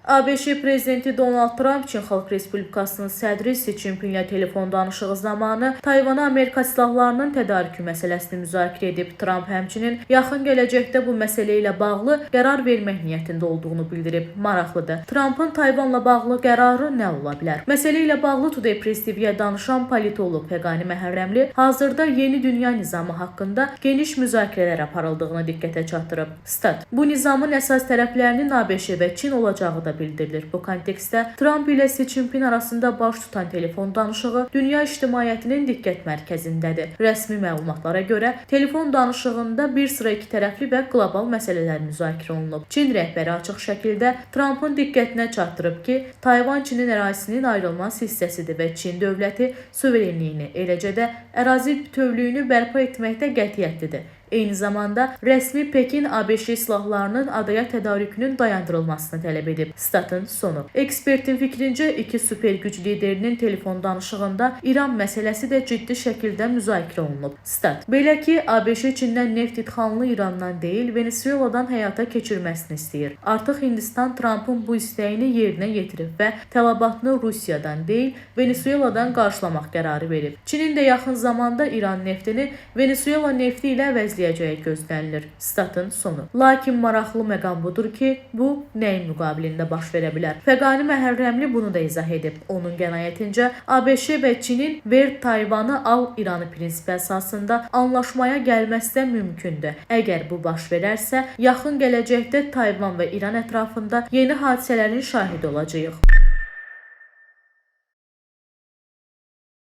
ABŞ prezidenti Donald Tramp Çin Xalq Respublikasının sədri Si Cinpinlə telefon danışığı zamanı Tayvana Amerika silahlarının tədarükü məsələsini müzakirə edib. Tramp həmçinin yaxın gələcəkdə bu məsələ ilə bağlı qərar vermək niyyətində olduğunu bildirib. Maraqlıdır. Trampın Tayvanla bağlı qərarı nə ola bilər? Məsələ ilə bağlı Today Press TV-yə danışan politoloq Fəqani Məhərrəmli hazırda yeni dünya nizamı haqqında geniş müzakirələr aparıldığını diqqətə çatdırıb. Stat. Bu nizamın əsas tərəflərinin ABŞ və Çin olacağı da bildirilir. Bu kontekstdə Tramp ilə Si Cinpin arasında baş tutan telefon danışığı dünya ictimaiyyətinin diqqət mərkəzindədir. Rəsmi məlumatlara görə telefon danışığında bir sıra ikitərəfli və qlobal məsələlər müzakirə olunub. Çin rəhbəri açıq şəkildə Trampın diqqətinə çatdırıb ki, Tayvan Çinin ərazisinin ayrılmaz hissəsidir və Çin dövləti suverenliyini, eləcə də ərazi bütövlüyünü bərpa etməkdə qətiyyətlidir. Eyni zamanda rəsmi Pekin ABŞ silahlarının adaya tədarükünün dayandırılmasını tələb edib. Statın sonu. Ekspertin fikrincə iki super güc liderinin telefon danışığında İran məsələsi də ciddi şəkildə müzakirə olunub. Stat. Belə ki, ABŞ Çindən neft idxalını İrandan deyil, Venesueladan həyata keçirməsini istəyir. Artıq Hindistan Trampın bu istəyini yerinə yetirib və tələbatını Rusiyadan deyil, Venesueladan qarşılamaq qərarı verib. Çinin də yaxın zamanda İran neftini Venesuela nefti ilə əvəzləyəcəyi gözlənilir. Statın sonu. Lakin maraqlı məqam budur ki, bu nəyin müqabilində baş verə bilər? Fəqani Məhərrəmli bunu da izah edib. Onun qənaətincə ABŞ və Çinin ver Tayvanı al İranı prinsipi əsasında anlaşmaya gəlməsi də mümkündür. Əgər bu baş verərsə, yaxın gələcəkdə Tayvan və İran ətrafında yeni hadisələrin şahidi olacağıq.